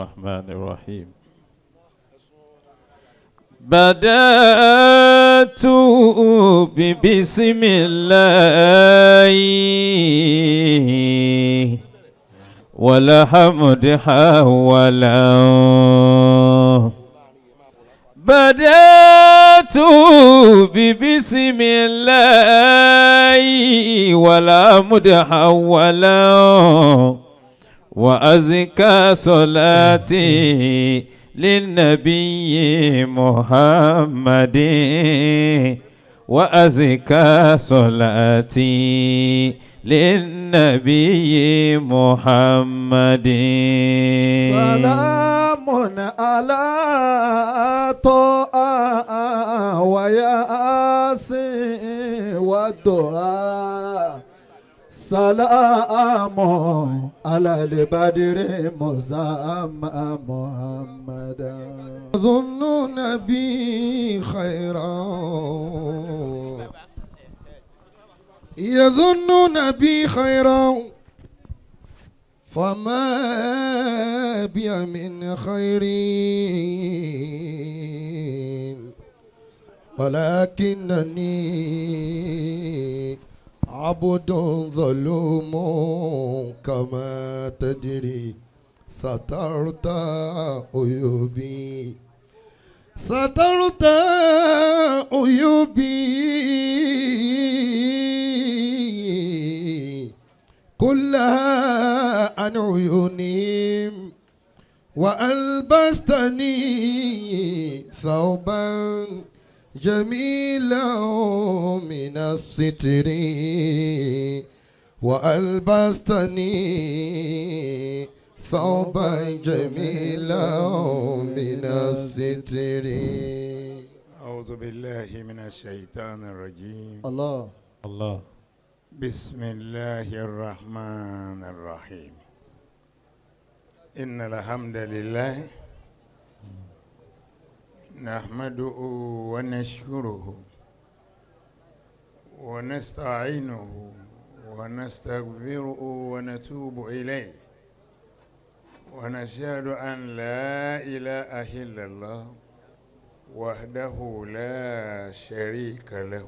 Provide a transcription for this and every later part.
الرحمن الرحيم. بدأت ببسم الله والحمد حولا. بدأت ببسم الله والحمد حولا، وأزكى صلاتي للنبي محمد، وأزكى صلاتي للنبي محمد. سلام على طه وياسين والدعاء، سلام على البدر مسمى محمدا. يظنون بي خيرا، يظنون بي خيرا، فما بي من خير، ولكنني عبد ظلوم كما تدري. سترت عيوبي، سترت عيوبي كلها عن عيونهم، وألبستني ثوبا جميلا من الستر، وألبستني ثوبا جميلا من الستر. أعوذ بالله من الشيطان الرجيم. الله الله. بسم الله الرحمن الرحيم. إن الحمد لله نحمده ونشكره ونستعينه ونستغفره ونتوب إليه، ونشهد أن لا إله إلا الله وحده لا شريك له،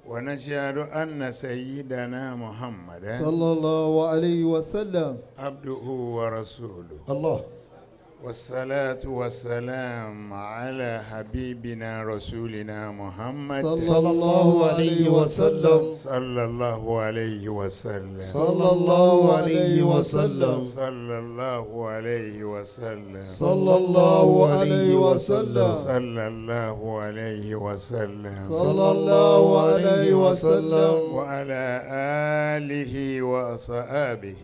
ونشهد أن سيدنا محمدا صلى الله عليه وسلم عبده ورسوله. الله. والصلاة والسلام على حبيبنا رسولنا محمد صلى الله عليه وسلم. صلى الله عليه وسلم. صلى الله عليه وسلم. صلى الله عليه وسلم. صلى الله عليه وسلم. صلى الله عليه وسلم. صلى الله عليه وسلم. وعلى آله وأصحابه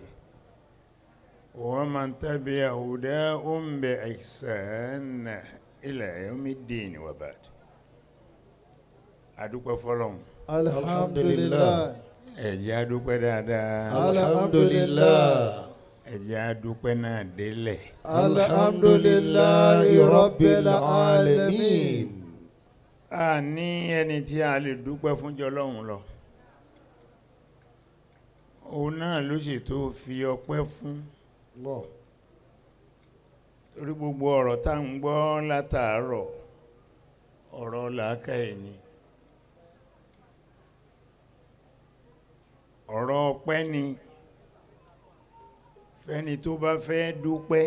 ومن تبع هداهم بإحسان إلى يوم الدين، وبعد. Adúpẹ́ fọ́lọ́run. Alhamdulillah. Ẹ jẹ́ a dúpẹ́ dáadáa. Alhamdulillah. Ẹ jẹ́ a dúpẹ́ náà délẹ̀. Alhamdulillahi rabbil alamin. A ní ẹni tí a lè dúpẹ́ fún jọlọ́run lọ. Òun náà ló sì tó fi ọpẹ́ fún. Allah. Torí gbogbo ọ̀rọ̀ tá ń gbọ́ látàárọ̀, ọ̀rọ̀ làákàyè ni. Ọ̀rọ̀ ọpẹ́ ni fẹ́ni tó bá fẹ́ dúpẹ́.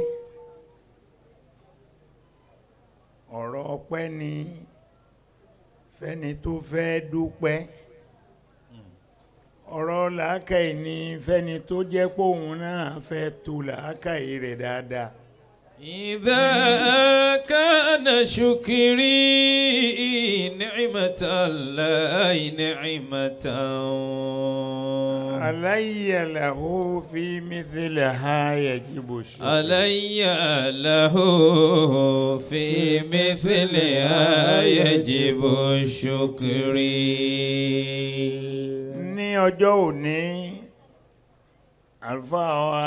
Ọ̀rọ̀ ọpẹ́ ni fẹ́ni tó fẹ́ dúpẹ́. Ọ̀rọ̀ làákàyè ni fẹ́ni tó jẹ́ pé òun náà fẹ́ tó làákàyè rẹ̀ dáadáa. إذا كان شكري نعمة الله نعمة، علي له في مثلها يجب الشكر. علي له في مثلها يجب الشكر. Ní ọjọ́ òní, àlùfáà wa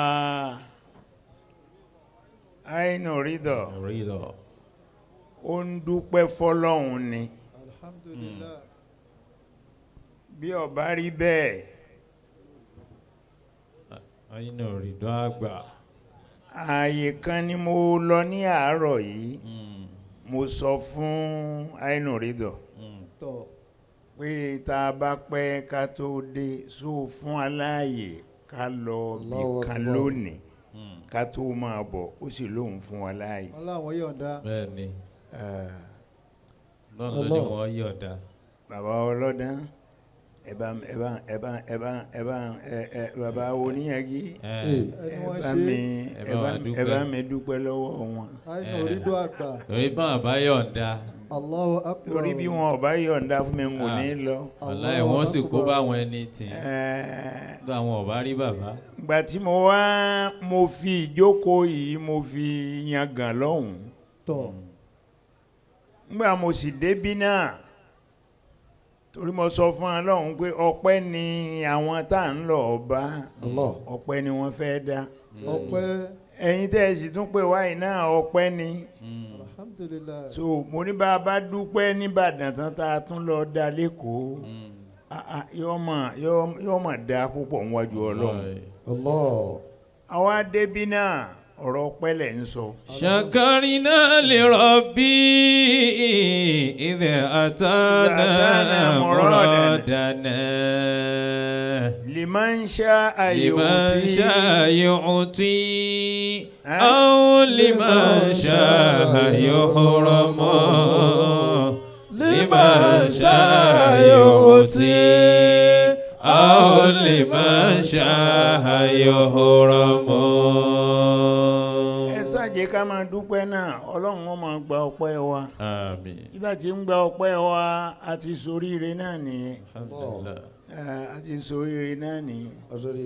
Ainu Ridho ó ń dúpẹ́ fọ́lọ́hun ni. Alhamdulillah. Bí ó bá rí bẹ́ẹ̀, Ainu Ridho àgbà. Ààyè kan ni mo lọ ní àárọ̀ yìí, mo sọ fún Ainu Ridọ Tọ̀. pé tá a bá pẹ́ ká tó dé, sọ fún aláàyè ká lọ bí Allahu kan Akbar. lónìí ká tó máa bọ̀, ó sì lóun fún wa láàyè. Wọ́n láwọn yọ̀ǹda. Bẹ́ẹ̀ni. Lọ́nà ló ní Allah. wọ́n yọ̀ǹda. Bàbá ọlọ́dán, ẹ bá ẹ bá ẹ bá ẹ bá ẹ bá ẹ ẹ bàbá oníyàgí, Ẹ, Ẹni ẹ wọ́n bá ṣe mi Ẹ ẹ bá bá wa ẹ bá dúpẹ́. mi dúpẹ́ lọ́wọ́ wọn. Ainu Ridọ àgbà. Torí bá bàbá yọ̀ǹda. Allahu Akbar. Torí bí wọn ò bá yọ̀ǹda fún mi, n kò ní lọ. Wàláhì wọ́n sì kó bá àwọn ẹni tì. Ẹ̀ẹ́, Nígbà wọn ò bá rí bàbá. Ìgbà tí mo wá, mo fi ìjókòó yìí mo fi yangàn lọ́hùn-ún. Tọ̀. Ngbà mo sì débí náà, torí mo sọ fún wa lọ́hùn pé ọpẹ́ ni àwọn tá à ń lọ bá, Allah. ọpẹ́ ni wọ́n fẹ́ dá. Ọpẹ́. Ẹ̀yin tẹ́ ẹ sì tún pè wáyé náà, ọpẹ́ ni. Alhamdulillah. So mo ní bá a bá dúpẹ́ nìbàdàn tán, tá a tún lọ dá lẹ́kọ̀ọ́, ah, ah, yóò mà yóò mà dá púpọ̀ níwájú Ọlọ́run. Allah. Àwa débí náà, ọ̀rọ̀ ọpẹ́ lẹ̀ ń sọ. شكرنا لربي إذا أتانا أتانا مرادنا. مرادنا Liman sha'a لمن yu'ti. شاء يعطي ها؟ أو لمن شاء يحرم، لمن شاء يعطي أو لمن شاء يحرم. Ẹ ṣáàjẹ́ ká máa dúpẹ́ náà, Ọlọ́run ó máa gba ọpẹ́ wa. آمين. Nígbà tí ń gba ọpẹ́ wa, a ti ṣoríire náà nìyẹn. Alhamdulillah. A ti ṣoríire náà nìyẹn. Asori.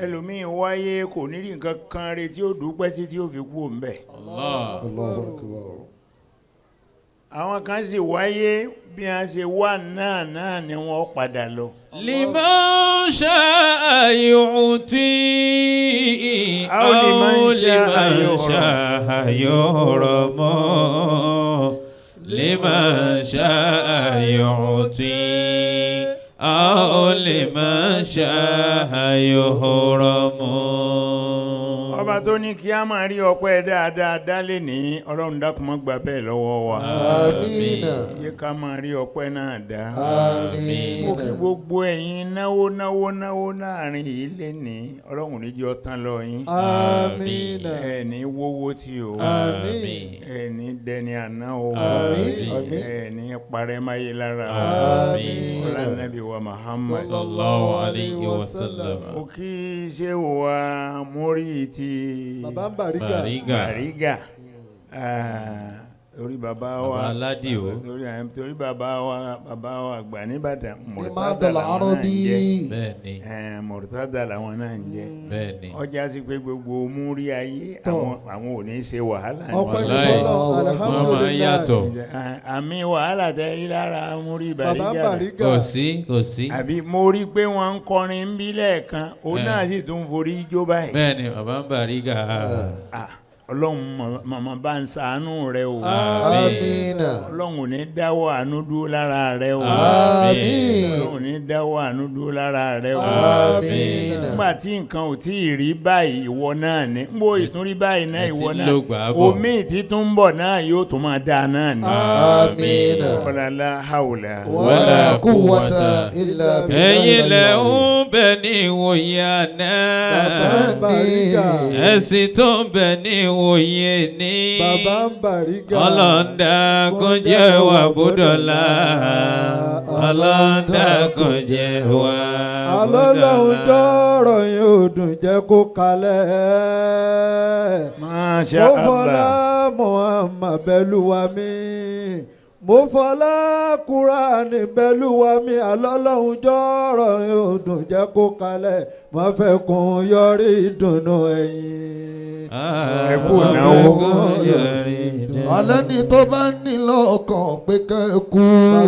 Ẹlòmíín wáyé kò ní rí nǹkan kan retí ó dúpẹ́ títí ó fi kú òǹbẹ̀. Allah. Allahu Akbar. Àwọn kan sì wáyé, bí wọ́n ṣe wà náà náà ni wọ́n padà lọ. لمن شاء يعطي أو لمن شاء لمن شاء يحرم، لمن شاء يعطي أو لمن شاء يحرم. Ọba tó ní kí a máa rí ọpẹ́ dáadáa dálé ní, Ọlọ́run dákun má gbà bẹ́ẹ̀ lọ́wọ́ wa. Amina. Jẹ́ ká máa rí ọpẹ́ náà dá. Mo kí Amina. gbogbo ẹ̀yin náwó náwó náwó láàrin yìí lé ní, Ọlọ́run ní jẹ́ ọtán lọ yín. Amina. Ẹ ní wówó tí o. Àmín. Ẹ ní dẹni àná o. Àmín. Àmín. Ẹ ní parẹ́ máyé lára o. Àmín. Ọlá Nàbí wa Muhammad. Sallallahu alayhi wa sallam. Mo kí ṣé wa mórí ti Bàbá ń Bàrígà. Bàrígà. Bàrígà. Ah, torí bàbá wa, Bàbá Aládìó. torí bàbá wa àgbà nìbàdàn, Murtada Limadal làwọn náà ń jẹ́. Arabi. Bẹ́ẹ̀ni. Murtada làwọn náà ń jẹ́. Bẹ́ẹ̀ni. Ọjà sí pé gbogbo múrí ayé, àwọn ò ní ṣe wàhálà ní. Ọpẹ́ ní Wàláhì. fọlọ́. Wọ́n máa ń Alhamdulillah. yàtọ̀. Àmì wàhálà tẹ́ rí lára múrí Bàbá ń Bàrígà. Bàrígà. Kò sí, kò sí. Àbí mo rí pé wọ́n ń kọrin ń bí lẹ́ẹ̀kan, òun náà sì tún forí jó báyìí. Bẹ́ẹ̀ni, bàbá ń Bàrígà. Ah, Ọlọ́run màmá bá ń ṣàánú rẹ o. Amina. Ọlọ́run ò ní dáwọ́ àánú dúró lára rẹ o. Àmín. Ọlọ́run ò ní dáwọ́ àánú dúró lára rẹ o. Àmín. Nígbà tí nǹkan ò tí ì rí báyìí, ìwọ náà ni n bó ìtún rí báyìí náà, Ẹ ti ìwọ náà ló gbà á bọ̀. omi tí tún ń bọ̀ náà yóò tún máa dáa náà ni. Amina. Ọ̀làlá haúlà. Wala quwwata illa billahi. Ẹ̀yin lẹ ń bẹ ní ìwòye àná. Bàbá ń Bàrígà. Ẹ̀sìn tó ń bẹ ní ìwòye ní. Bàbá ń Bàrígà. Ọlọ́ndà kún jẹ́ wà búdọ̀lá. Ọlọ́ndà kún jẹ́ wà Alọ́lọ́hun búdọ̀lá. jọ̀rọ̀ yóò dùn jẹ́ kó kalẹ̀. Masha Mo fọlá Allah. Muhammad bẹ́lúwa mi. Mo fọlá Kúránì bẹ́lúwa mi. Alọ́lọ́hun jọ̀rọ̀ yóò dùn jẹ́ kó kalẹ̀. Má fẹ́ kún yọrí ìdùnnú ẹ̀yìn. Ẹ kú ìnáwó. Alẹ́ ni tó bá ní lọ́kàn pé kẹ́ kú.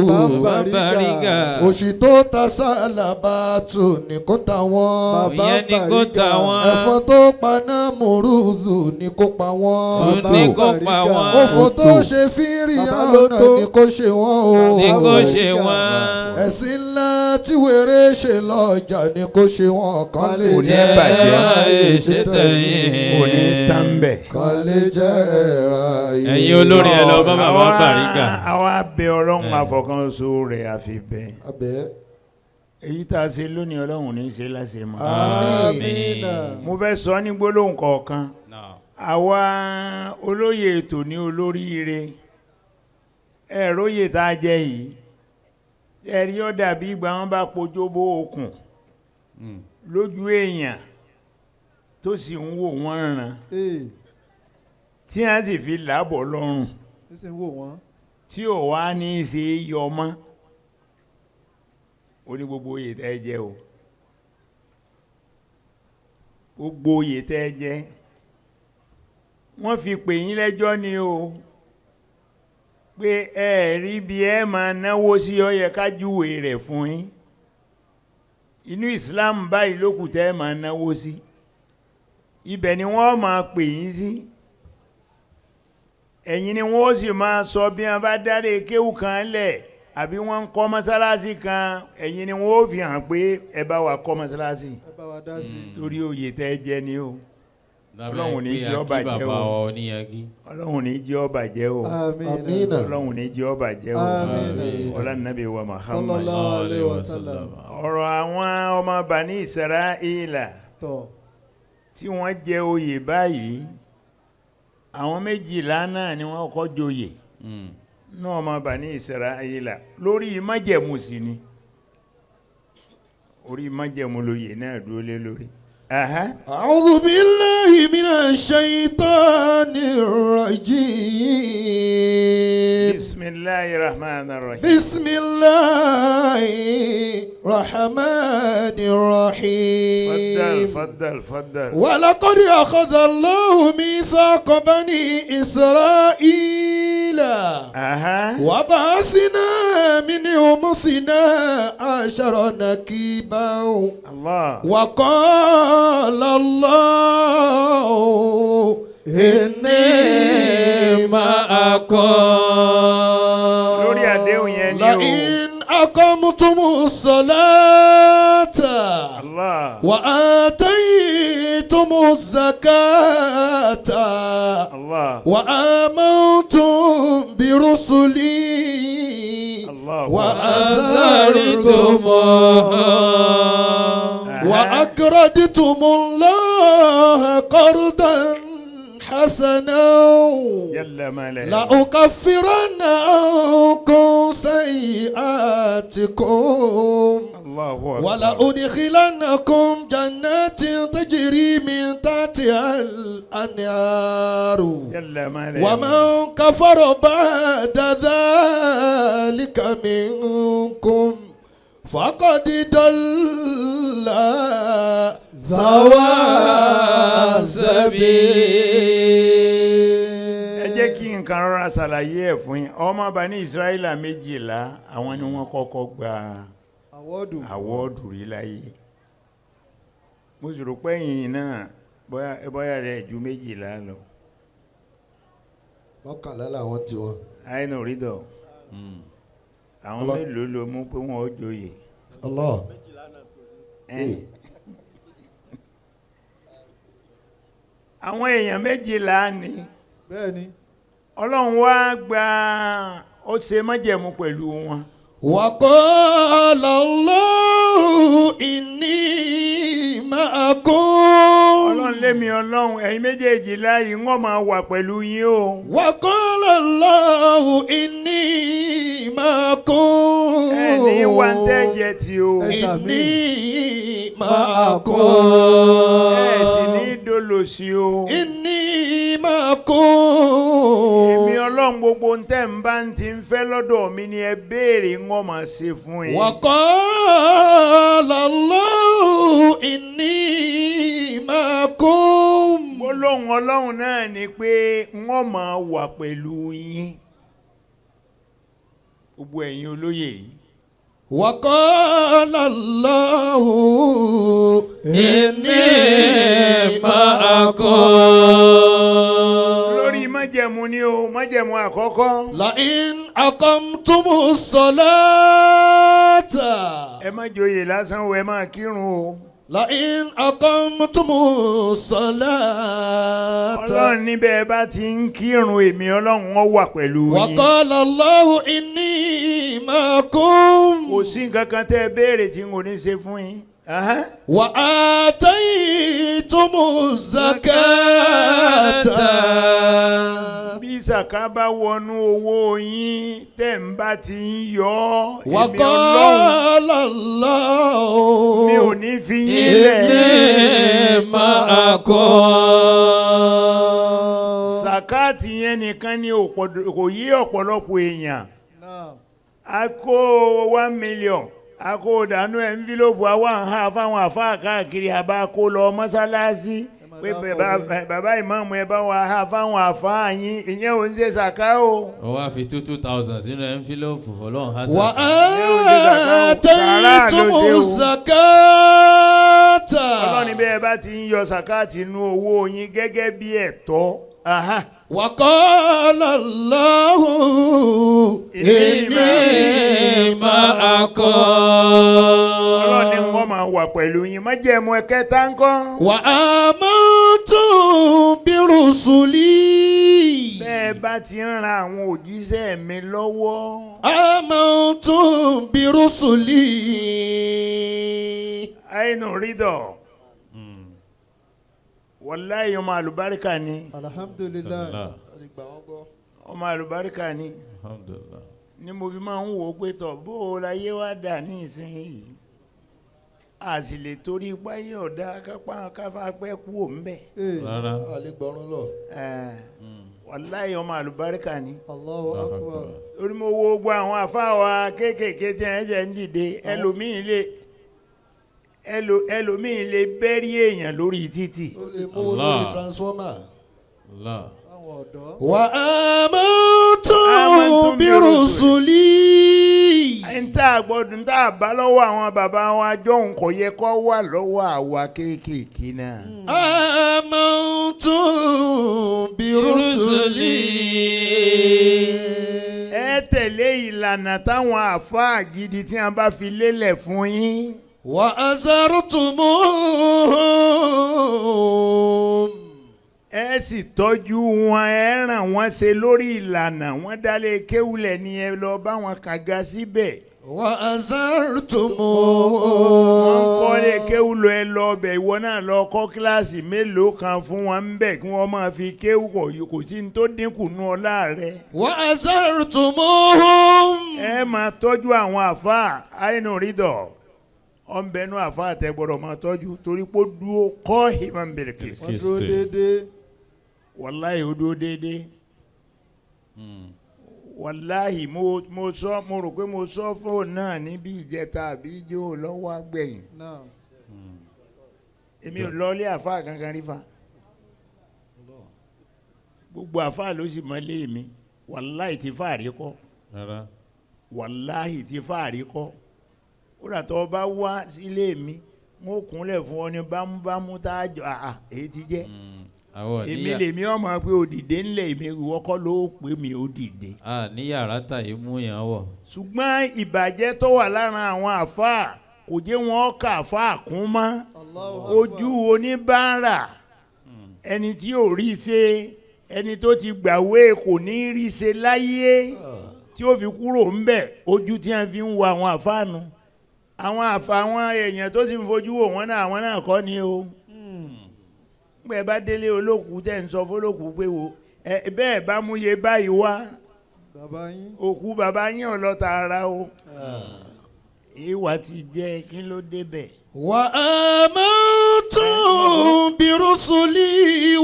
Bàbá Bàrígà. Òṣì tó ta sálàbàtù ní kó ta wọ́n. Bàbá Ìyẹn ni kó ta wọ́n. Ẹ̀fọn tó paná mùrùzù ní kó pa wọ́n. Ní kó pa wọ́n. Òfò tó ṣe fírí Bàbá ló ọ̀nà tó. ní kó ṣe wọ́n o. Ní kó ṣe wọ́n. Ẹ̀sìn ńlá tí wèrè ṣe lọ́jà ní kó ṣe wọ́n kan lè Kò ní jẹ́ bàjẹ́. Ṣe tẹ̀yìn. Kò ní tán bẹ̀. Kan lè jẹ́ ráyè. Ẹ̀yin olórin ẹ lọ bá bàbá Bàrígà. Àwa bẹ Ọlọ́run àfọkànso rẹ̀ àfi bẹ. Abẹ́. Èyí tá a ṣe lónìí Ọlọ́run ní í ṣe láṣẹ mọ́. Àmín. Mo fẹ́ sọ ní gbólóhùn kọ̀ọ̀kan. Àwa olóyè ètò ní olóríire. Ẹ̀rọ oyè tá a jẹ yìí. Ẹ̀rí ó dàbí ìgbà wọn bá pojó bó okùn lójú èèyàn tó sì ń wò wọ́n ràn Ee, tí wọ́n sì fi làbọ̀ lọ́rùn ó sì ń wò wọ́n. tí ò wá ní í ṣe é yọ mọ́. Ó ní gbogbo oyè tẹ́ ẹ jẹ o, gbogbo oyè tẹ́ ẹ jẹ wọ́n fi pè yín lẹ́jọ́ ni o, pé ẹ rí bí ẹ máa náwó sí, ó yẹ ká júwe rẹ̀ fún yín. Inú Islam báyìí ló kù tẹ́ ẹ máa náwó sí, ibẹ̀ ni wọ́n máa pè yín sí, ẹ̀yin ni wọ́n sì máa sọ bí wọ́n bá dáre kéwù kan lẹ̀ àbí wọ́n ń kọ́ mọ́sálásí kan, ẹ̀yin ni wọ́n ó fi hàn pé ẹ bá wa kọ́ mọ́sálásí. Ẹ bá wa dá sí i. Torí oyè tẹ́ ẹ jẹ ni o. Ọlọ́run Ọlọ́run ní jẹ́ ó bàjẹ́ o. Bàbá wa oníyanjú. Ọlọ́run ní jẹ́ ó bàjẹ́ o. Àmín. Ọlọ́run ní jẹ́ ó bàjẹ́ o. Àmín. Ọlá nàbí wa Muhammad. Sallallahu alayhi wa sallam. Ọ̀rọ̀ àwọn ọmọ Bani Israila Tọ̀. tí wọ́n jẹ oyè báyìí, àwọn méjìlá náà ni wọ́n kọ́ joyè náà ọmọ Bani Israila lórí májẹ̀mú sí ni, orí májẹ̀mú lóyè náà dúró lé lórí. Aha. أعوذ بالله من الشيطان الرجيم. Bismillahir Rahmanir Rahim. بسم الله الرحمن الرحيم. Faddal, faddal, faddal. ولقد أخذ الله ميثاق بني إسرائيل Aha. وبعثنا منهم 12 نقيبا. Allah. وقال الله إني معكم. Lórí àdéhùn yẹn ni o. لئن أقمتم الصلاة Allah. وآتيتم الزكاة Allah. وآمنتم برسلي الله. وأزرتموها وأقرضتم الله قرضا حسنا Jalla ma la. لأكفرن عنكم سيئاتكم Allahu akbar. ولأدخلنكم جنات تجري من تحتها الأنهار Jalla ma la. ومن كفر بعد ذلك منكم فقد ضل سواء Ẹ السبيل. jẹ́ kí n kan rọra ṣàlàyé ẹ̀ fún yín. Ọmọ Bani Israila méjìlá àwọn ni wọ́n kọ́kọ́ gba Àwọ́dù. àwọ́ọ̀dù rí láyé. Mo sì rò pé ẹ̀yin náà bóyá rẹ̀ ju méjìlá lọ. Mọ́kànlá làwọn ti wọn. Àìnà òrídọ̀. Àwọn Allah. mélòó ló mú pé wọ́n ó joyè? Allah. Ẹ́n. Àwọn èèyàn méjìlá ni Bẹ́ẹ̀ni. Ọlọ́run wá gba ó ṣe májẹ̀mú pẹ̀lú wọn. وقال الله إني معكم. Ọlọ́run lémi Ọlọ́run ẹ̀yin méjèèjì láàyè ń wọ́n máa wà pẹ̀lú yín o. وقال الله إني معكم. Ẹ ní wá ń tẹ́jẹ tí o. إني معكم. Ẹ sì ní dolòṣì o. إني معكم. Èmi Ọlọ́run gbogbo ń tẹ́ ń bá ń ti ń fẹ́ lọ́dọ̀ mi ni ẹ béèrè ń wọ́n máa ṣe fún yín. وقال الله إني معكم. Gbólóhùn Ọlọ́run náà ni pé wọ́n máa wà pẹ̀lú yín, gbogbo ẹ̀yin olóyè yìí. وقال الله إني معكم. Lórí májẹ̀mú ni o, májẹ̀mú àkọ́kọ́. لئن أقمتم الصلاة. Ẹ má joyè lásán o, ẹ má kírun o. لئن أقمتم الصلاة. Ọlọ́run níbẹ̀ ẹ bá ti ń kírun, èmi Ọlọ́run ó wà pẹ̀lú yín. وقال الله إني معكم. Kò sí nǹkan kan tẹ́ ẹ béèrè tí n kò ní ṣe fún yín. Ahán. وآتيتم الزكاة. Bí sàká bá wọnú owó yín tẹ́ ń bá ti ń yọ ọ́, èmi Ọlọ́run وقال الله mi ò ní fi yín lẹ̀. إني معكم. Sàkáàtì yẹn nìkan ni kò yí ọ̀pọ̀lọpọ̀ èèyàn. Naam. A kó 1 million, a kó dànù envelope, àwa ń ha fáwọn àfáà káàkiri, àbá kó lọ mọ́sálásí pé bàbá ìmáàmù, ẹ bá wa ha fáwọn àfáà yín. Ìyẹn ò ń ṣe sàká o. Ó wá fi 2,000 sínú envelope, Ọlọ́run á sàkà. وآتيتم الزكاة. Ọlọ́run ní bẹ́ẹ̀ bá ti ń yọ sàkáàtì inú owó yín gẹ́gẹ́ bí ẹ̀tọ́. Aha. وقال الله إني معكم. Ọlọ́run ní wọ́n máa wà pẹ̀lú yín. Májẹ̀mú ẹ̀kẹta ńkọ́? وآمنتم برسلي. Bẹ́ẹ̀ bá ti ń ran àwọn òjíṣẹ́ mi lọ́wọ́. آمنتم برسلي. Àìnù rídọ̀, wàláyé, ọmọ àlùbáríkà ni. Alhamdulillah. Ọmọ àlùbáríkà ni. Alhamdulillah. Ni mo fi máa ń wò ó pé tọ̀, bó o láyé wá dà ní ìsinyìí, a sì lè torí páyé ọ̀dà kápá káfá pẹ́ kú òun bẹ̀. Ee. Rárá. Wàláyé, ọmọ àlùbáríkà ni. Allahu akbar. Torí mo wo gbogbo àwọn àfáà kéékèèké tí ẹ jẹ́ ń dìde, ẹlòmíì lè bẹ́rí èèyàn lórí títì. Ó lè mówó lórí Allah. transformer. Allah. Àwọn ọ̀dọ́. وآمنتم آمنتم برسلي. N tá a gbọ́dọ̀, n tá a bá lọ́wọ́ àwọn bàbá wa jọ̀hún kò yẹ kó wà lọ́wọ́ àwa kéékèèké náà. آمنتم برسلي. Ẹ tẹ̀lé ìlànà táwọn àáfàá gidi tí wọ́n bá fi lélẹ̀ fún yín. وأزرتموهم. Ẹ sì tọ́jú wọn, ẹ ràn wọ́n ṣe lórí ìlànà wọn. Dálé kéwulẹ̀ ni ẹ lọ bá wọn kàga síbẹ̀. وأزرتموهم. Wọ́n kọ́lé kéwú lọ, ẹ lọ ọbẹ̀, ìwọ náà lọ kọ́ kíláàsì mélòó kan fún wọn ń bẹ̀ kí wọ́n máa fi kéwú kọ̀ yìí, kò sí ní tó dínkù nú ọlá rẹ̀. وأزرتموهم. Ẹ máa tọ́jú àwọn àfáà. Àìnú rídọ̀ ọ̀nbẹ́nu àfáà tẹ gbọ́dọ̀ máa tọ́jú torí pé ó dúró kọ́ ìmọ̀ nbẹ̀rẹ̀kẹ̀. Wọ́n dúró déédéé. Wàláhì, ó dúró déédéé. Wàláhì, mo sọ, mo rò pé mo sọ fóònù náà níbi ìjẹta àbí ijó lọ́wọ́ àgbẹ̀yìn. Naam. Èmi ò lọ ilé àfáà kankan rí fa, gbogbo àfáà ló sì mọ ilé mi. Wàláhì, ti fáàrí kọ́. Rárá. Wàláhì, ti fáàrí kọ́. Ó dà tó bá wá sílé mi, wọn ò kúnlẹ̀ fún ọ ní bámúbámú tá a jọ àà èyí ti jẹ́. Àwọn Èmi níyà lèmi ọmọ pé òdìdé ńlẹ̀, èmi ìwọ kọ́ ló pè mí òdìdé. A ní yàrá tàyè mú yàn wọ̀. Ṣùgbọ́n ìbàjẹ́ tó wà lára àwọn àfáà kò jẹ́ wọn kà àfáà kún mọ́. Allahu akbar. Ojú oníbàárà, ẹni tí ò rí ṣe, ẹni tó ti gbàwé kò ní rí ṣe láyé tí ó fi kúrò ńbẹ̀, ojú tí wọ́n fi ń wo àwọn àfáà nu, àwọn àfa, àwọn èèyàn tó sì ń fojú wò wọ́n náà, àwọn náà kọ́ ni o. Ngbẹ bá délé olókùú tẹ̀ ń sọ fọlókùú pé wo ẹ bẹ́ẹ̀ bá mú iye báyìí wá, Bàbá yín. Òkú bàbá yín ò lọ tààrà o. Ìwà ti jẹ́ kí ló débẹ̀. وآمنتم برسلي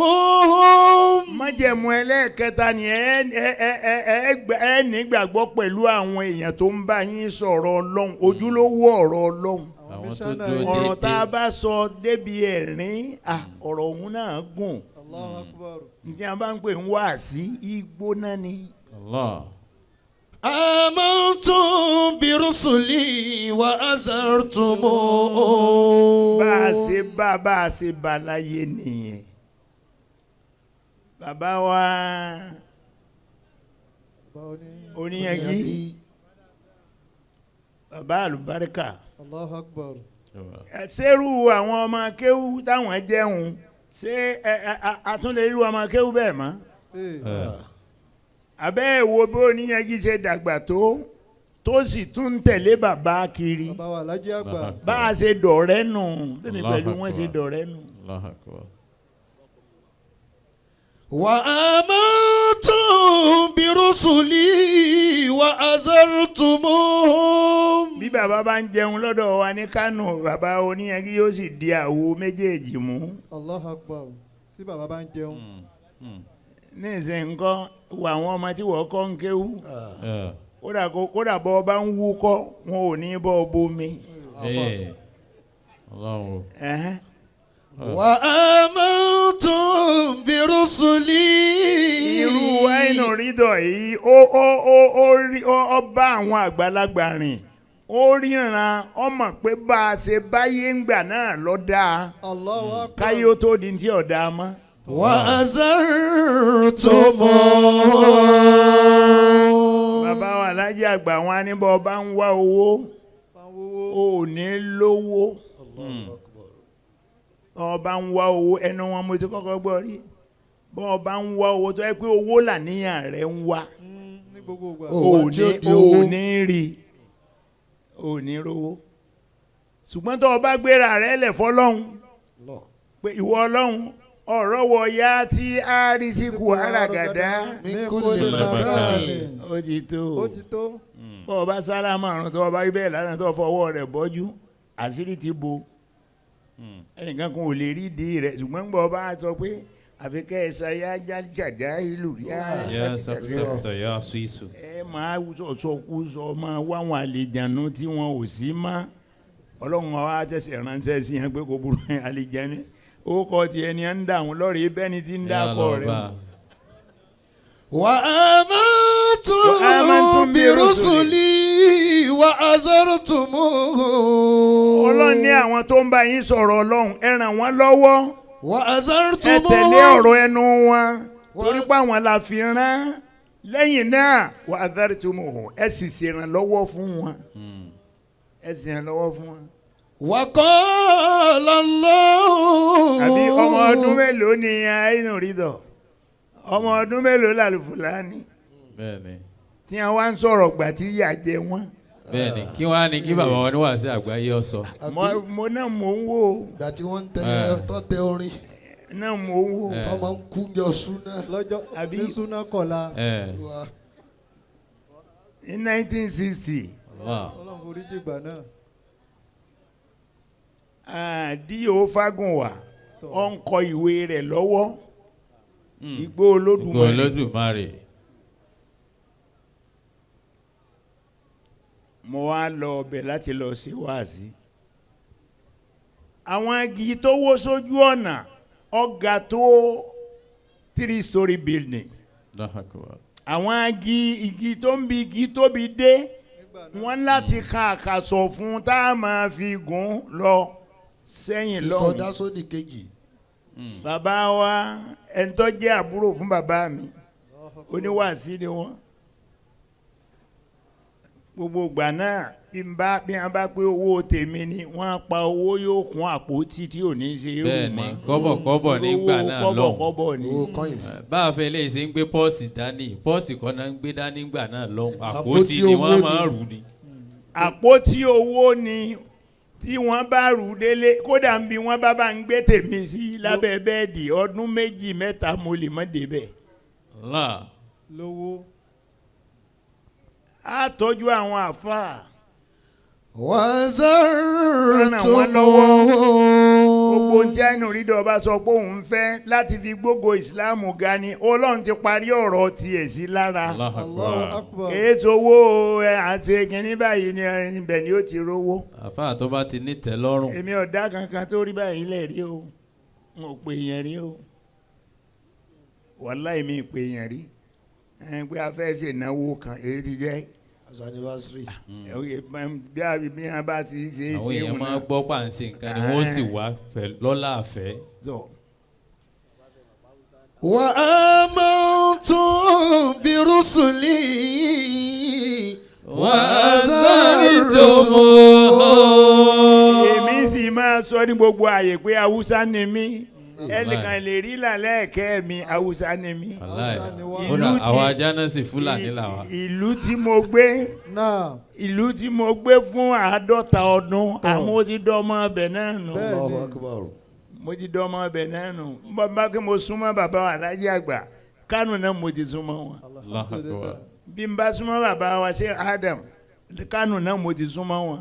وأزرتموهم. Májẹ̀mú ẹlẹ́ẹ̀kẹta ni ẹ ẹ ẹ ẹ ẹ ẹ nígbàgbọ́ pẹ̀lú àwọn èèyàn tó ń bá yín sọ̀rọ̀ Ọlọ́run, ojúlówó ọ̀rọ̀ Ọlọ́run. Àwọn Àwọn tó Kọmíṣánná dúró yìí. Ọ̀rọ̀ tá a déédéé. bá sọ débi ẹ̀rín, ọ̀rọ̀ òun náà gùn. Allahu Akbar. Ní a bá ń pè ń wá sí igbóná ni. Allah. آمنتم برسلي وأزرتموه. Bá a ṣe bá a ṣe bá láyé nìyẹn. Bàbá wa Báwo ni? oníyanjú, bàbá àlùbáríkà. Allahu Akbar. Ṣérú àwọn ọmọ kéwú táwọn jẹun, ṣé a tún lè rí ọmọ kéwú bẹ́ẹ̀ mọ́? Ee. Abẹ́ ẹ̀ wo bí oníyanjú ṣe dàgbà tó sì tún ń tẹ̀lé bàbá kiri. Bàbá wa Alhaji àgbà. Bá a ṣe dọ̀rẹ́ nù, bẹ́ẹ̀ ni Allahu pẹ̀lú wọn ṣe Akbar. dọ̀rẹ́ nù. Allahu Akbar. وآمنتم برسلي وأزرتموهم. Bí bàbá bá ń jẹun lọ́dọ̀ wa ní Kánò, bàbá oníyanjú yóò sì di àwo méjèèjì mú. Allahu Akbar. Tí bàbá bá ń jẹun. Ní ìsìn nǹkan wo àwọn ọmọ tí wọ́n kọ́ ń kéwú, kódà bọ́ ọ bá ń wúkọ́, wọn ò ní bọ́ ọ bomi. Ọlọ́run. Ẹ̀hẹ́n. وآمنتم برسلي. Irú àìnà rídọ̀ yìí, ó ó ó ó rí ó ó bá àwọn àgbàlagbà rìn, ó ríran, ó mọ̀ pé bá a ṣe báyé ń gbà náà lọ dáa. Allahu Akbar. Káyé ó tó di ti ọ̀dà mọ́. وأزرتموهم. Bàbá wa Alhaji àgbà wọn á ní bọ́ ọ bá ń wá owó, ò ní lówó. Ọba ń wá owó, ẹnu wọn mo ti kọ́kọ́ gbọ́ rí. Bọ́ ọba ń wá owó tó yẹ pé owó làníyàn rẹ̀ ń wá, Ní gbogbo ìgbà. Ó wá tí ó di owó. ò ní rí, ò ní rówó. Ṣùgbọ́n tó o bá gbéra rẹ̀ lẹ̀ fọlọ́hún pé ìwọ ọlọ́hun ọ̀rọ̀ wọ ya tí a rí sí kù àràgàdá. من كل مكان. Ó ti tó. Ó ti tó. Bọ́ ọ bá sálámà àrùn tó o bá rí bẹ́ẹ̀ lánàá tó o fọwọ́ rẹ̀ bọ́jú, àṣírí ti bo. Ẹnìkan kan ò lè rí ìdí rẹ̀, ṣùgbọ́n gbọ́ bá a sọ pé àfi kẹ́ ẹ sa yá jàjà ìlú yá. Ya sọ́kùsọ́kùtọ̀ yá sísù. Ẹ máa sọ̀sọ̀kú sọ máa wá àwọn àlejànú tí wọn ò sí mọ́. Ọlọ́run wa tẹ̀sẹ̀ ránṣẹ́ sí yẹn pé kò burú àlejànú. Ó kọ́ tiẹ̀ ni à ń dà wọ́n lọ́rẹ̀ẹ́ bẹ́ẹ̀ ni ti ń dà kọ́ rẹ̀. وآمنتم برسلي وأزرتموهم. Ọlọ́run ní àwọn tó ń bá yín sọ̀rọ̀ Ọlọ́run, ẹ ràn wọ́n lọ́wọ́. Ẹ وأزرتموهم. tẹ̀lé ọ̀rọ̀ ẹnu wọn torí pé àwọn la fi rán. Lẹ́yìn náà wà á dárí tó mọ̀ ọ́, ẹ sì ṣèrànlọ́wọ́ fún wọn. Ẹ sì ṣèrànlọ́wọ́ fún wọn. وقال الله. Àbí ọmọ ọdún mélòó ni àìnù rídọ̀? Ọmọ ọdún mélòó làlùfùlání? Bẹ́ẹ̀ni. Tí wọ́n wá ń sọ̀rọ̀ gbà tí ìyà jẹ wọ́n. Bẹ́ẹ̀ni, kí wọ́n á ní kí bàbá wọn ní wàásù àgbáyé ọ̀sọ́. Mo náà mò ń wò. Ìgbà tí wọ́n ń tẹ tọ́ tẹ orin Náà mò ń wò. tọ́ máa ń kú jọ súná. Lọ́jọ́ Àbí- ní súná kọ̀la. Ní 1960. Allah. Ọlọ́run forí jìgbà náà. D.O. Fágúnwà ó ń kọ ìwé rẹ̀ lọ́wọ́. Igbó Igbó Olódùmarè. Olódùmarè. Mo wá lọ ọbẹ̀ láti lọ ṣe wáàsí. Àwọn igi tó wó sójú ọ̀nà ọ̀gá tó 3-story building. Allahu Akbar. Àwọn igi tó ń bi igi tóbi dé, wọ́n láti ka àkàsọ̀ fún tá a máa fi gùn lọ sẹ́yìn lọ́hùn. Ìsọdá sódì kejì. Bàbá wa ẹni tó jẹ́ àbúrò fún bàbá mi, oníwàásí ni wọ́n. Gbogbo ìgbà náà bí wọ́n bá pé owó tèmi ni wọ́n á pa owó yóò kún àpótí tí ò ní ṣe irú Bẹ́ẹ̀ni, mọ́. kọ́bọ̀kọ́bọ̀ nígbà náà Owó lọ́hùn. kọ́bọ̀kọ́bọ̀ ni. Owó coins. Bá a fẹ́ lè ṣe ń gbé pọ́ọ̀sì dání, pọ́ọ̀sì kan náà ń gbé dání nígbà náà lọ́hùn. Àpótí Àpótí ni owó wọ́n ni. máa ń rù ni. Àpótí owó ni tí wọ́n bá rù délé, kódà ń bi wọ́n bá ń gbé tèmi sí lábẹ́ bẹ́ẹ̀dì ọdún 2 mẹ́ta mo lè má débẹ̀. Allah. Lówó. Á tọ́jú àwọn àfáà. وأزرتموهم. Gbogbo tí àìnú rídọ̀ bá sọ pé òun fẹ́ láti fi gbógo ìsìláàmù ga ni Ọlọ́run ti parí ọ̀rọ̀ tiẹ̀ sí lára. Allahu Allahu Akbar. Akbar. Èyí tó owó àti kìnní báyìí ni ibẹ̀ ni ó ti rówó. Àfáà tó bá ti ní tẹ́lọ́rùn. Èmi ọ̀dà kankan tó rí báyìí lẹ̀ rí o, n ò pè yẹn rí o, wàláì mi pè yẹn rí ẹ pé a fẹ́ ṣe ìnáwó kan èyí ti jẹ́ As anniversary. bí a bí a bá ti ṣe é Àwọn ṣe èèyàn òun máa náà gbọ́ pàǹsẹ̀ nǹkan ni wọ́n sì wá lọ́lá àfẹ́. sọ. وآمنتم برسلي وأزرتموهم. Èmi sì máa sọ ní gbogbo àyè pé Haúsá ni mí, ẹnìkan lè rí làlẹ́ ẹ̀kẹ́ mi, Haúsá ni mí. Wàláì. Haúsá ni wá. Kódà Ìlú àwọn ajá náà sì Fúlàní làwa. Ìlú tí mo gbé Náà. ìlú tí mo gbé fún 50 ọdún, àmọ́ ó ti dọ́mọ ọbẹ̀ náà nù. Bẹ́ẹ̀. Allahu Akbar. Mo ti dọ́mọ ọbẹ̀ náà nù. Bàbá kí mo súnmọ́ bàbá wa Alhaji Àgbà, Kánò náà mo ti súnmọ́ wọn. Allahu Akbar. Bí n bá súnmọ́ bàbá wa ṣe Adam, Kánò náà mo ti súnmọ́ wọn.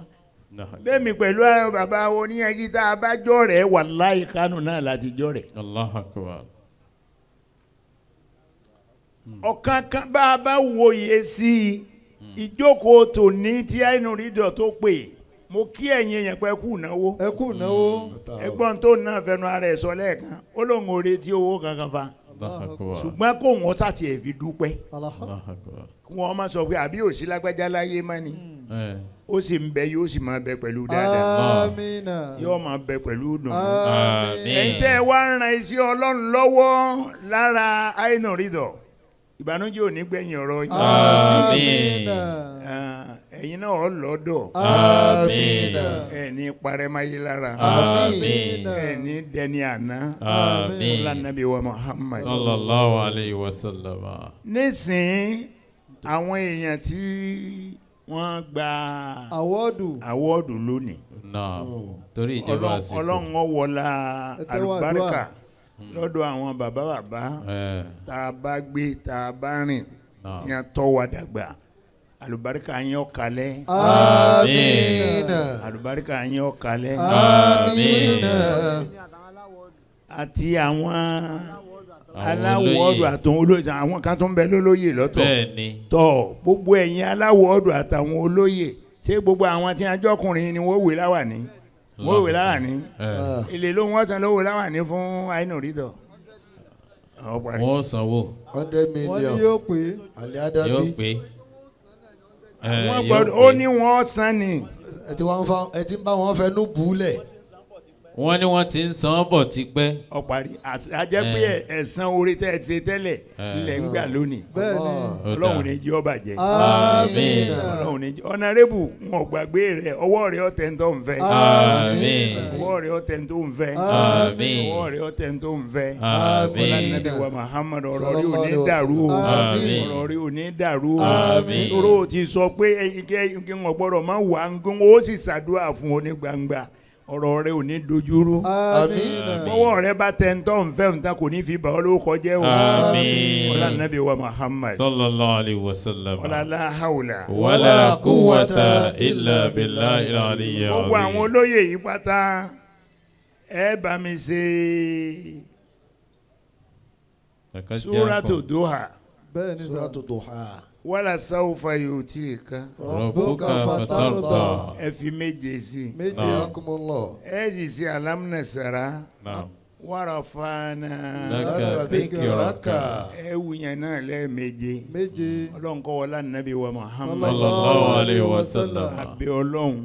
Bẹ́ẹ̀mi pẹ̀lú àwọn bàbá wa oníyanjú tá a bá jọ̀rẹ́, wàláhì Kánò náà láti jọ̀rẹ́. Allahu Akbar. Ọ̀kan kan bá a bá wòye sí i, ìjókòó tòní tí àìnú rídọ̀ tó pè, mo kí ẹ̀yin èèyàn pé kú náwó. Ẹ kú náwó. Ẹ̀gbọ́n tó náà fẹnu ara ẹ̀ sọ lẹ́ẹ̀kan, ó lóun ò retí owó kankan fa, Allahu Akbar. ṣùgbọ́n kó wọn sàtì ẹ̀ fi dúpẹ́, Alhamdulillah. Allahu Akbar. kí wọ́n má sọ pé àbí òsì lágbájá láyé má ni, Ẹ. ó sì ń bẹ, yóò sì máa bẹ pẹ̀lú dáadáa, Amina. yóò máa bẹ pẹ̀lú dùnú. Àmín. Ẹ̀yin tẹ́ ẹ wá ń ran iṣẹ́ Ọlọ́run lọ́wọ́ lára àìnà rídọ̀, ìbànújẹ́ ò ní gbẹ̀yìn ọ̀rọ̀ yín. Àmín. Ẹ̀yin náà ọ̀ lọ́dọ̀, Àmín. ẹ̀ ní parẹ́máyé lára, Àmín. ẹ̀ ní dẹni àná. Àmín. Ọlá Nàbí wa Muhammad. Sallallahu alayhi wa sallam. Nísìnyí àwọn èèyàn tí wọ́n gba Àwọ́dù. àwọ́ọ̀dù lónìí, Náà torí ìjọba àsìkò. Ọlọ́run ó wọlá Ẹ tẹ́wọ́ àlùbáríkà àdúrà. lọ́dọ̀ àwọn bàbá bàbá Ẹ. tá a bá gbé tá a bá rìn Náà. tí wọ́n tọ́ wa dàgbà, àlùbáríkà yín ó kalẹ̀, Àmín. àlùbáríkà yín ó kalẹ̀, Àmín. àti àwọn Àwọn aláwọ̀ọ̀dù olóyè. àtàwọn olóyè, àwọn kan tó ń bẹ lólóyè lọ́tọ̀. Bẹ́ẹ̀ ni. Tọ gbogbo ẹ̀yin aláwọ̀ọ̀dù àtàwọn olóyè, ṣé gbogbo àwọn tí ajọ́kùnrin ni wọ́n wé láwàní, wọ́n wé láwàní, Ẹ. èlé ló wọ́n san lówó láwàní fún àìnú rítọ̀. Wọ́n sanwó. 100 Wọ́n ní million. yóò pé. Ali Yóò Adabi. pé. Ẹ, Wọ́n yóò gbọ́dọ̀ pé. ó ní wọ́n san ni. Ẹ ti wọ́n fa ẹ ti ń bá wọn fẹnu bùúlẹ̀. Wọ́n ní wọ́n ti ń san bọ̀ tipẹ́. Ọ̀parí àjẹ́ pé ẹ̀san orí tẹ́ ẹ ti ṣe tẹ́lẹ̀ ilẹ̀ ń gbà lónìí. Bẹ́ẹ̀ ni. Ó dáa. Ọlọ́run ní jí ó bàjẹ́. Àmín. Ọlọ́run ní jí ọ̀nàrẹ́bù wọn ò gbàgbé rẹ̀, ọwọ́ rẹ̀ ọ̀tẹ̀ ń tó ń fẹ́. Àmín. Ọwọ́ rẹ̀ ọ̀tẹ̀ ń tó ń fẹ́. Àmín. Ọwọ́ rẹ̀ ọ̀tẹ̀ ń tó ń fẹ́. Àmín. Ọlá Nàbí wa Muhammad, ọ̀rọ̀ rí ò ní dàrú o. Àmín. Ọ̀rọ̀ rí ò ní dàrú o. Àmín. Toró o ti sọ pé kí n gbọ́dọ̀ máa wà ń gún, ó sì ṣàdúrà fún ọ ní gbangba, ọ̀rọ̀ rẹ̀ ò ní dojúrú. Amina. Bọ́wọ́ rẹ bá tẹ̀ ń tọ́ ń fẹ́ ń ta kò ní fi bà ọ́ lórúkọ jẹ́ o. Àmín. Ọlá Nàbí wa Muhammad. Sallallahu alayhi wa sallam. Ọlá la hawla. Wala quwwata illa billahi al-aliyyil Gbogbo àwọn azim. olóyè yìí pátá ẹ bá mi ṣe Suratu Duha. Bẹ́ẹ̀ ni sà. Suratu Duha. Wala sawfa yutika. Rabbuka fatarda. Ẹ fi méje sí i. Méje. Jazakumullah. Ẹ sì ṣe alam nasara. Naam. Warafana. Laka dhikraka. Ẹ wùyẹn náà lẹ́ẹ̀méje. Méje. Ọlọ́run kọ́ wọlá Nàbí wa Muhammad. Sallallahu alayhi wa sallam. Àbẹ̀ Ọlọ́run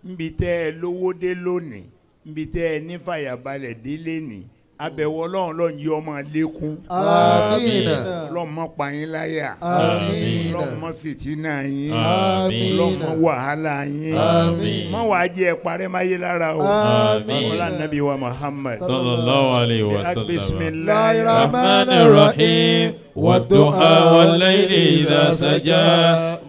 nbi tẹ́ ẹ lówó dé lónìí, nbi tẹ́ ẹ ní fàyàbalẹ̀ dé lénìí, àbẹ̀wò Ọlọ́run lọ́n yí ọmọ lékún. Àmín. Ọlọ́run má pa yín láyà. Àmín. Ọlọ́run má fìtínà yín. Àmín. Ọlọ́run má wàhálà yín. Àmín. Má wàá jẹ́ ẹ parẹ́ máyé lára o. Àmín. Ọlá Nàbí wa Muhammad. Sallallahu alayhi wa sallam. Bisimilahi الرحمن الرحيم والضحى والليل إذا سجى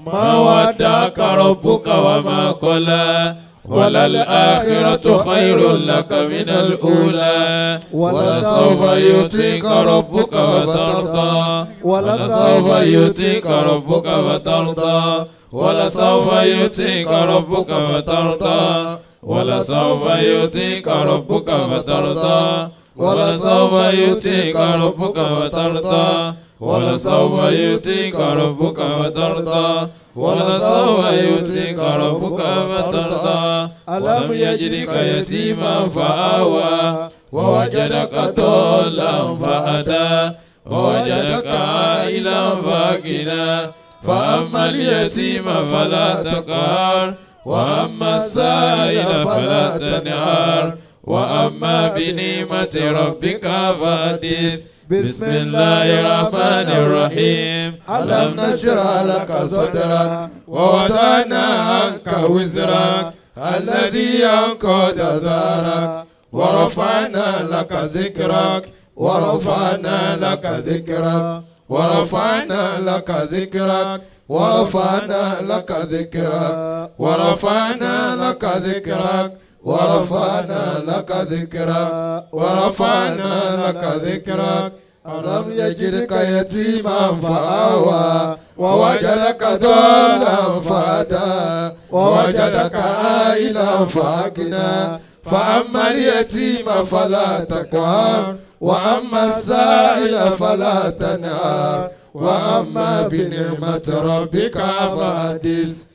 ما ودعك ربك وما قلى وللآخرة خير لك من الأولى ولسوف يؤتيك ربك فترضى ولسوف يؤتيك ربك فترضى ولسوف يؤتيك ربك فترضى ولسوف يؤتيك ربك فترضى ولسوف يؤتيك ربك فترضى ولسوف يؤتيك ربك فترضى ولسوف يؤتيك ربك فترضى ألم يجدك يتيما فآوى ووجدك ضالا فهدى ووجدك عائلا فأغنى فأما اليتيم فلا تقهر وأما السائل فلا تنهر وأما بنعمة ربك فحدث بسم الله الرحمن الرحيم ألم نشرح لك صدرك ووضعنا عنك وزرك الذي أنقض ظهرك ورفعنا لك ذكرك ورفعنا لك ذكرك ورفعنا لك ذكرك ورفعنا لك ذكرك ورفعنا لك ذكرك ورفعنا لك ذكرك ورفعنا لك ذكرك ألم يجدك يتيما فآوى ووجدك ضالا فهدى ووجدك عائلا فأغنى فأما اليتيم فلا تقهر وأما السائل فلا تنهر وأما بنعمة ربك فحدث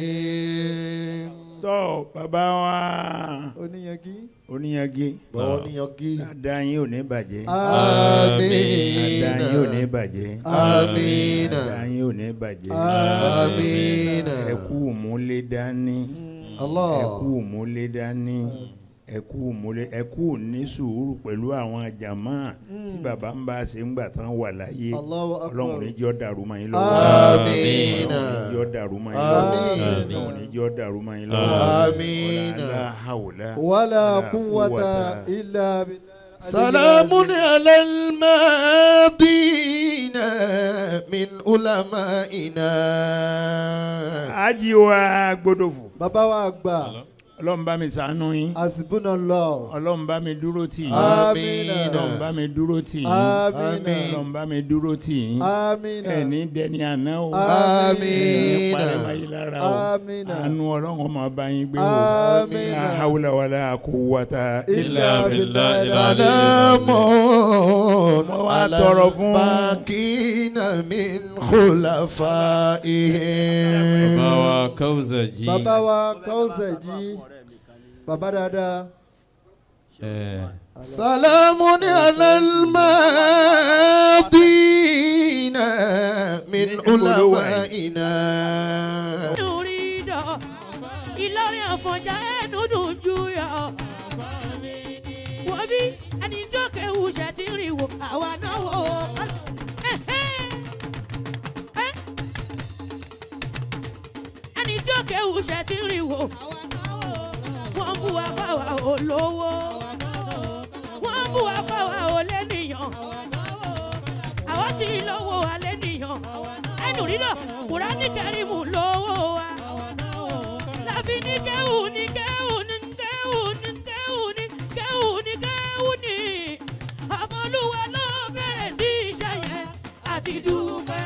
آمين. Tó bàbá wa Oníyangi. Oníyangi. Oníyangi. Dáadáa yín ò ní bàjẹ́. Àmín. Dáadáa yín ò ní bàjẹ́. Àmín. Dáadáa yín ò ní bàjẹ́. Àmín. Ẹ kú múlé dání. Allah. Ẹ kú múlé dání. Ẹ kú múlé ẹ kú ní sùúrù pẹ̀lú àwọn jàmá tí bàbá ń bá ṣe ń gbà tán wà láyé. Allahu akbar. Ọlọ́run ní jẹ́ ó dàrú mọ́ yín lọ́wọ́. Àmín. Ọlọ́run ní jẹ́ ó dàrú mọ́ yín lọ́wọ́. Àmín. Ọlọ́run ní jẹ́ ó dàrú mọ́ yín lọ́wọ́. Àmín. Wala hawla Wala quwwata illa billah. سلام على الماضين من علمائنا. Ají wa gbódòfò. Bàbá wa àgbà. Ọlọ́run bá mi ṣàánú yín. Hasbunallah. Ọlọ́run bá mi dúró tì yín. Àmín. Ọlọ́run bá mi dúró tì yín. Àmín. Ọlọ́run bá mi dúró tì yín. Àmín. Ẹni dẹni àná o. Àmín. Ẹni parẹ́ máyé lára o. Àmín. Àánú Ọlọ́run ọmọ bá yín gbé o. Àmín. La hawla wala quwwata illa billah. سلام Mo wá على tọrọ fún- الباقين من خلفائهم. Bàbá wa Kawusaji. Bàbá wa Kawusaji. Bàbá dáadáa. سلام على الماضين من علمائنا. Ìlọrin Àfọ̀njá ẹnu dùn ju yọ. Wọ́n bí ẹni tí ó kéwu ṣe ti rí wò àwa náà wò ó. Ẹni tí ó kéwu ṣe ti rí wò. Wọ́n bú wa bá wa ò lówó. Wọ́n bú wa bá wa ò lẹ́nìyàn. Àwa ti lówó alẹ́ nìyàn. Ẹnu rírọ̀ Kùránì Kẹ́rímù lówó wa. Láfi ní kéwù ní kéwù ní kéwù ní kéwù ní kéwù ní kéwù ní. Ọmọlúwa ló bẹ̀rẹ̀ sí iṣẹ́ yẹn àti dúpẹ́.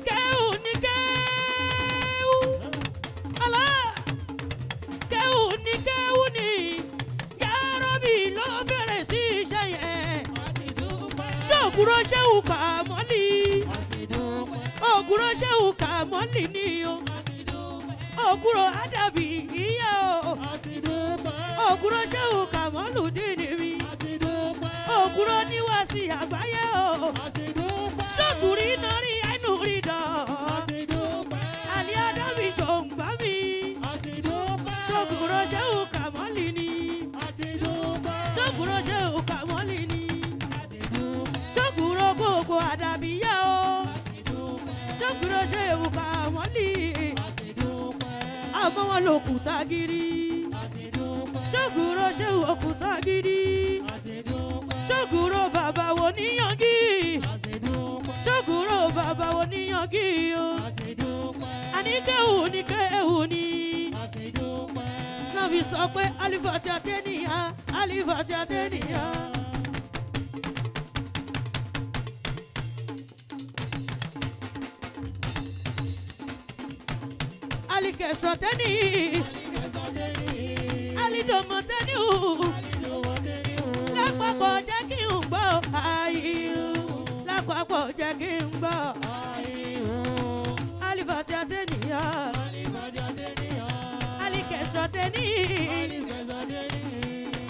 Kéwù ní kéwù. Allah. Kéwù ní kéwù ní. Ya Rabbi ló bẹ̀rẹ̀ sí iṣẹ́ yẹn. Ṣògùrọ̀ ṣéwù kàmọ́lì. Ògùrọ̀ ṣéwù kàmọ́lì ni o. Ògùrọ̀ àdàbí ìyá o. Ògùrọ̀ ṣéwù kàmọ́lù dìní mi. Ògùrọ̀ níwàásí àgbáyé o. Ṣòtúrí náà rí ẹnu rí dọ̀. Àlẹ́ àdàbí ṣòǹgbà mi. Ṣògùrọ̀ ṣéwù kàmọ́lì ni. Ṣògùrọ̀ ṣéwù kàmọ́lì ni. Ṣògùrọ̀ gbogbo àdàbíyá o. Ṣògùrọ̀ ṣéwù kàmọ́lì. Àmọ́ wọn lò kùtà gidi. Ṣògùrọ̀ ṣéwù òkúta gidi. Ṣògùrọ̀ bàbá wo níyàngí. Ṣògùrọ̀ bàbá wo níyàngí o. Àní kéwù ní kéwù ní. Náà fi sọ pé alifati atẹ́nìyà alifati atẹ́nìyà. Alikẹsọtẹni alidomọtẹni lápapọ̀ jẹ́ kí n gbọ́ ayé lápapọ̀ jẹ́ kí n gbọ́ alifatiatẹniya alikẹsọtẹni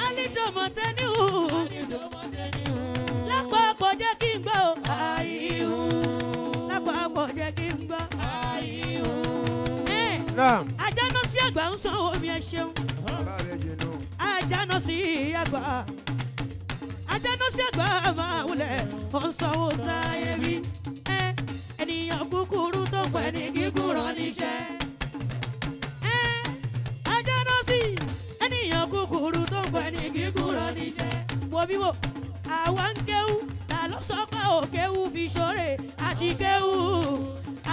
alidomọtẹni lápapọ̀ jẹ́ kí n gbọ́ ayé lápapọ̀ jẹ́ kí n gbọ́. Àjànà sí àgbà ń sanwó mi ẹ ṣeun. Àjànà sí àgbà. Àjànà sí àgbà máa wulẹ̀ ó ń sanwó táyé rí. Ènìyàn kúkúrú tó pẹ́ ní gígùn rán níṣẹ́. Àjànà sí ènìyàn kúkúrú tó pẹ́ ní gígùn rán níṣẹ́. Wo bí wo àwa ń kéwú ta ló sọ pé òkéwú fi ṣoore àti kéwú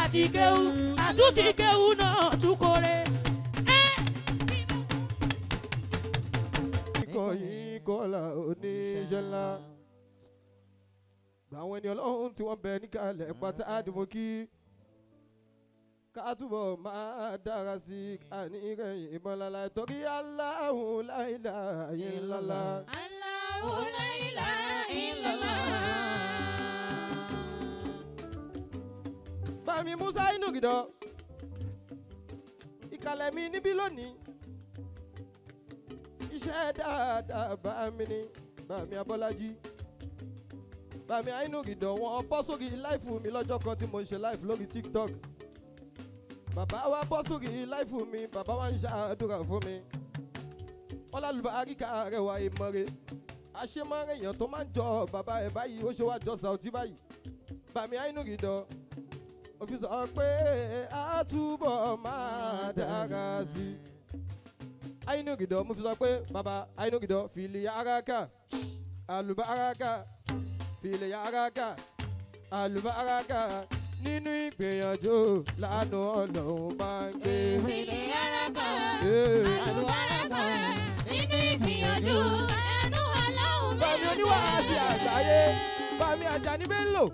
àti kéwú àtúntì kéwú náà tún kórè. Ikọ̀ yìí kọ́lá oníṣẹ́ ńlá. Àwọn ẹni ọlọ́run tí wọ́n bẹ níkàlẹ̀ pátá àdìmọ́ kí ká túbọ̀ máa dára sí i àní ìrẹ̀yìn ìmọ̀lára torí Allahu la ilaha illallah. Allahu la ilaha illallah. Bàmí Musa inú gidọ ìkàlẹ̀ mi níbí lónìí iṣẹ́ dáadáa bàmí ni bàmí Abọ́lájí bàmí inú gidọ wọn bọ́ sórí láìfù mi lọ́jọ́ kan tí mo ń ṣe láìfù lórí TikTok bàbá wa bọ́ sórí láìfù mi bàbá wa ń ṣàdúrà fún mi wọn lálùbáríkà rẹwà ìmọ̀re àṣemọ́rẹ́ èèyàn tó máa ń jọ bàbá ẹ̀ báyìí ó ṣe wá jọ Saoty báyìí bàmí inú gidọ òfin sọ pé a túbọ̀ máa dára sí i. Àyínúgìdọ̀ mo fi sọ pé bàbá Àyínúgìdọ̀ fìlì araka àlùbáraka fìlì araka àlùbáraka nínú ìgbìyànjú lánàá Ọlọ́run máa ń gbé. Fìlì araka àlùbáraka nínú ìgbìyànjú lánàá Ọlọ́run máa ń gbé. Bàmí oníwàásí àgbáyé Bàmí Àjàní Bello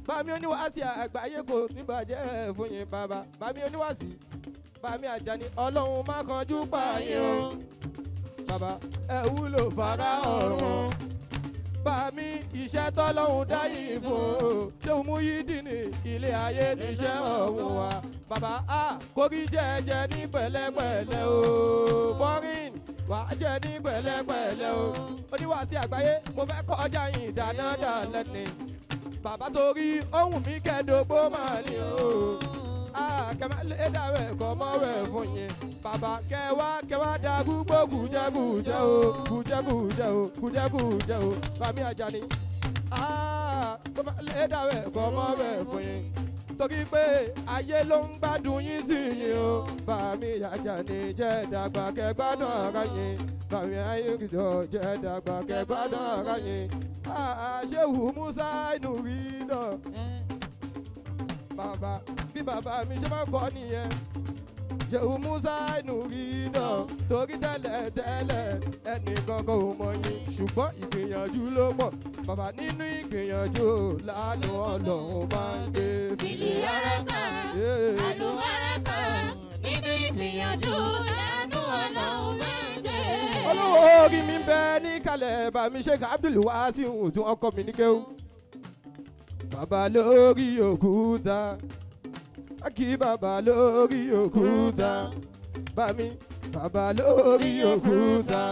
Bàmí oníwàásí àgbáyé kò ní bàjẹ́ fún yín bàbá Bàmí oníwàásí Bàmí Àjàní Ọlọ́run má kanjú pààyàn o bàbá ẹ wúlò fara ọ̀run Bàmí iṣẹ́ tọ́lọ́run dá yìí fún o ṣéun Muyideen ilé ayé níṣẹ́ ọ̀hún wa bàbá a kórí jẹ́jẹ́ ní pẹ̀lẹ́pẹ̀lẹ́ o foreign wà á jẹ ní pẹ̀lẹ́pẹ̀lẹ́ o oníwàásí àgbáyé mo fẹ́ kọjá yìí dáná dálẹ́ ni bàbá torí ohun mi kẹ́dógbó máa ní o kẹ́mẹ́lẹ́ dàrẹ́ kọ́ mọ́ rẹ̀ fún yín bàbá kẹwàá kẹwàá da gbogbo gùjẹ́gùjẹ́ o gùjẹ́gùjẹ́ o gùjẹ́gùjẹ́ o Bàmí Àjàní kẹ́mẹ́lẹ́ dàrẹ́ kọ́ mọ́ rẹ̀ fún yín torí pé ayé ló ń gbádùn yín sí yín o Bàmí Àjàní jẹ́ dàgbà kẹgbádùn ara yín Bàmí Àyìnkìjọ jẹ́ dàgbà kẹgbádùn ara yín. Ṣéwù Musa inú rí náà bàbá bí bàbá mi ṣe máa ń kọ́ nìyẹn Ṣéwù Musa inú rí náà torí tẹ́lẹ̀ tẹ́lẹ̀ ẹnìkan kò mọ̀ yín ṣùgbọ́n ìgbìyànjú ló pọ̀ bàbá nínú ìgbìyànjú lánàá Ọlọ́run máa ń gbé. Fìlì araka àlùbáraka nínú ìgbìyànjú lánàá Ọlọ́run máa ń gbé. Olówó orí mi ń bẹ níkàlẹ̀ bàmí Sheikh Abdul Wasiu tí wọ́n kọ́ mi ní kéwú. Bàbá lórí òkúta kí bàbá lórí òkúta bàmí bàbá lórí òkúta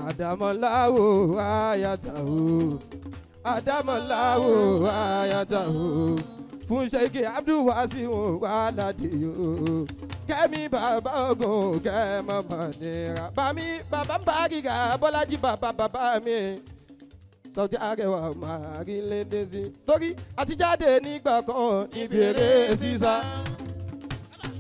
àdàmọ́láwò àyàtàwò àdàmọ́láwò àyàtàwò fún Sheikh Abdul Wasiu wàládìí o kẹ́mi bàbá ogun kẹ́mọ́ mọ̀nira bàmí bàbá ń bá gíga Bọ́lájí bàbá bàbá mi Saoty Arẹwà máa rí lédè sí torí àtijáde nígbà kan níbi eré sísá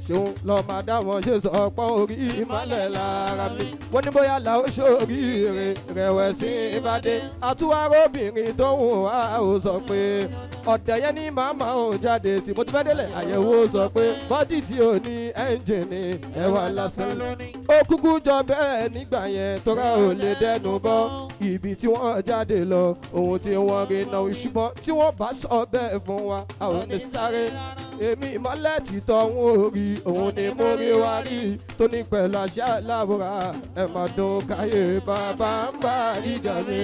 ṣeun lọ máa dá wọn ṣe sọ pọ́n orí ìmọ̀lẹ̀ lára mi wọ́n ní bóyá là ó ṣòrí rẹ̀ rẹ̀wẹ̀sì ìbàdí àtúwárò obìnrin tó ń wá ó sọ pé ọ̀dẹ̀ yẹn ní màmá ò jáde sí mo ti fẹ́ délẹ̀ àyẹ̀wò sọ pé bọ́dì tí ò ní ẹ́ńjìnì ẹ̀wà lásán ó kúkú jọ bẹ́ẹ̀ nígbà yẹn tóra ò lè dẹnu bọ́ ibi tí wọ́n jáde lọ ohun tí wọ́n rí náà ṣùgbọ́n tí wọ́n bá sọ bẹ́ẹ̀ fún wa a ò ní sáré Èmi ìmọ́lẹ̀ títọ́ ń orí òun ni mo rí wá rí tó ní pẹ̀lú àṣà láwùrà ẹ̀ máa dùn káyé bàbá ń bá ìjà mi.